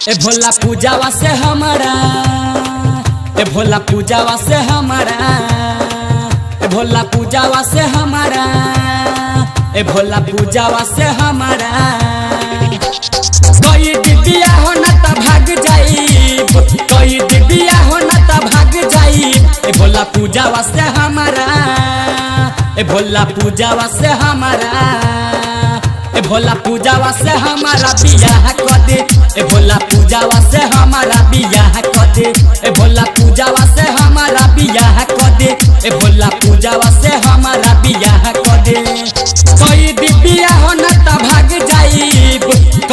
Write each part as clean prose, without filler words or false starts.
ए भोला पूजावा से हमारा, ए भोला पूजावा से हमारा, ए भोला पूजावा से हमारा, ए भोला पूजावा से हमारा। कोई दिबिया हो ना त भाग जाई, कोई दिबिया हो ना त भाग जाई। ए भोला पूजावा से हमारा, ए भोला पूजावा से हमारा, ए भोला पूजावा से हमारा बियाह कर दे। ए भोला पूजावा से हमारा बियाह कर दे। ए भोला पूजावा से हमारा बियाह कर दे। ए भोला पूजावा से हमारा बियाह कर दे। कोई दिबिया हो ना त भाग जाईब,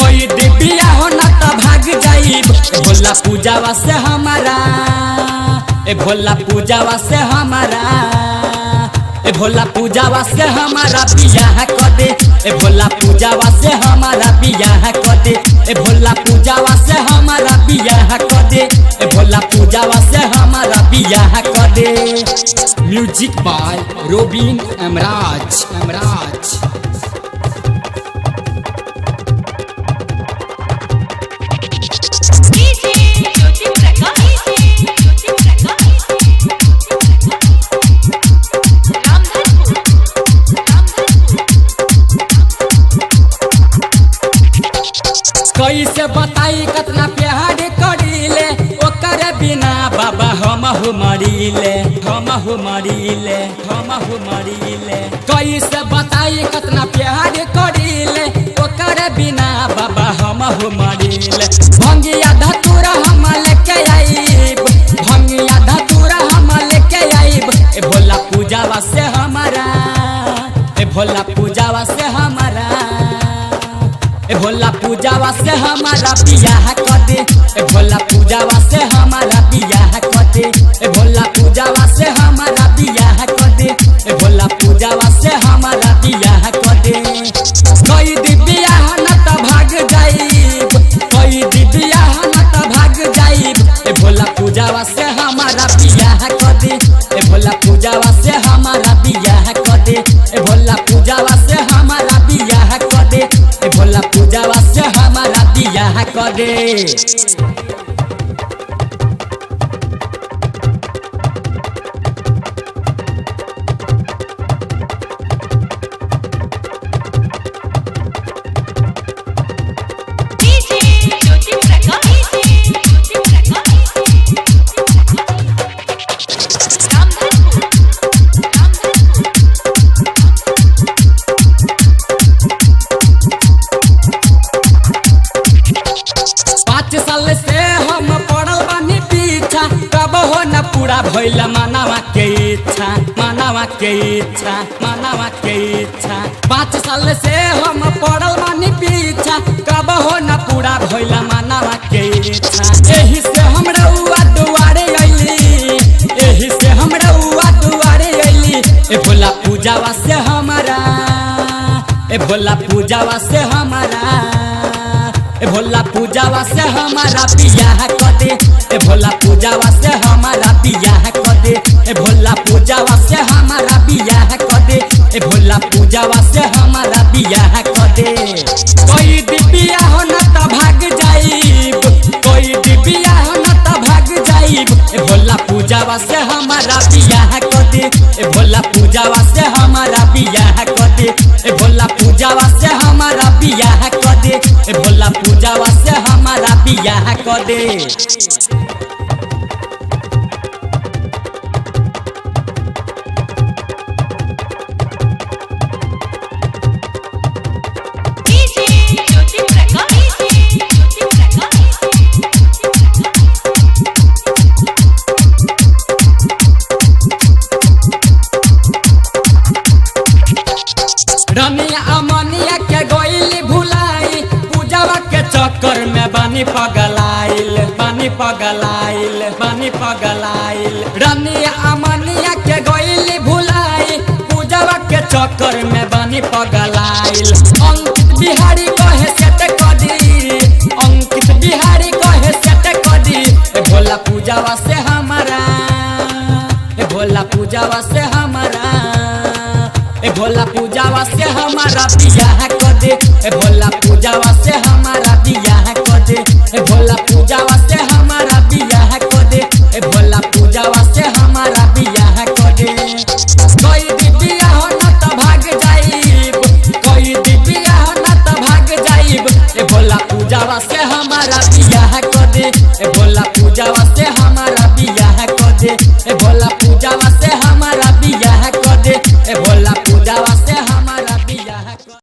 कोई दिबिया हो ना त भाग जाईब। ए भोला पूजावा से हमारा, ए भोला पूजावा से हमारा, ए भोला पूजावा से हमारा बियाह कर दे। ए भोला पूजावा से हमारा बियाह कर दे। ए भोला पूजावा से हमारा बियाह कर दे। ए भोला पूजावा से हमारा बियाह कर दे। Music by Robin Emraj Emraj. DJ Jyoti Prakash, Jyoti Prakash, Ramdhanpur, Ramdhanpur. कैसे बताई कतना प्यार करीले, ओकर बिना बाबा हम हो मरीले, हम हो मरीले, हम हो मरीले। कैसे बताई कतना प्यार करीले, ओकर बिना बाबा हम हो मरीले। भंगिया धतूरा हम लेके आईब, भंगिया धतूरा हम लेके आईब। ए भोला पूजावा से हमारा, ए भोला पूजावा से हमारा, ए भोला पूजावा से हमारा बियाह कर दे। ए भोला पूजावा से हमारा बियाह कर दे। ए भोला पूजावा से हमारा बियाह कर दे। ए भोला पूजावा से हमारा बियाह कर दे। कोई दिबिया न त भाग जाईब, कोई दिबिया न त भाग जाईब। ए भोला पूजावा से हमारा बियाह कर दे। ए भोला पूजावा से हमारा बियाह कर दे। ए भोला पूजावा से हमारा बियाह कर दे। ए भोला पूजावा से हमारा बियाह कर दे। DJ Jyoti Prakash, Jyoti Prakash, Ramdhanpur, Ramdhanpur. 5 साल से हम पड़ल बानी पीछा, कब हो न पूरा भइल मानवा के इच्छा, मानवा के इच्छा, मानवा के इच्छा। 5 साल से हम पड़ल बानी पीछा, कब हो न पूरा भइल मानवा के इच्छा। एही से हम रउआ दुआरे अइली, एही से हम रउआ दुआरे अइली। ए भोला पूजावा से हमारा, ए भोला पूजावा से हमारा, ए भोला पूजावा से हमारा बियाह कर दे। ए भोला पूजावा से हमारा बियाह कर दे। ए भोला पूजावा से हमारा बियाह कर दे। ए भोला पूजावा से हमारा बियाह कर दे। कोई दिबिया हो ना त भाग जाईब, कोई दिबिया हो ना त भाग जाईब। ए भोला पूजावा से हमारा बियाह कर दे। ए भोला पूजावा से हमारा बियाह कर दे। ए भोला पूजावा से हमारा बियाह कर दे। ए भोला पूजावा से हमारा बियाह कर दे। DJ Jyoti Prakash, Jyoti Prakash, Raniya ammonia के गइली भुलाई, पूजावा के चक्कर में बानी पगलाइल, बानी पगलाइल, बानी पगलाइल। रनिया अमनिया के गइली भुलाई, पूजावा के चक्कर में बानी पगलाइल। अंकित बिहारी कहे सेट कर दी, अंकित बिहारी कहे सेट कर दी। ए भोला पूजावा से हमारा, ए भोला पूजावा से हमारा, ए भोला पूजावा से हमारा बियाह कर दे। ए भोला पूजावा से हमारा बियाह कर दे। ए भोला पूजावा से हमारा बियाह कर दे, ए भोला पूजावा से हमारा बियाह कर दे। कोई दी बियाह न त भाग जाइब, कोई दी बियाह न त भाग जाइब, ए भोला पूजावा से हमारा बियाह कर दे, ए भोला पूजावा से हमारा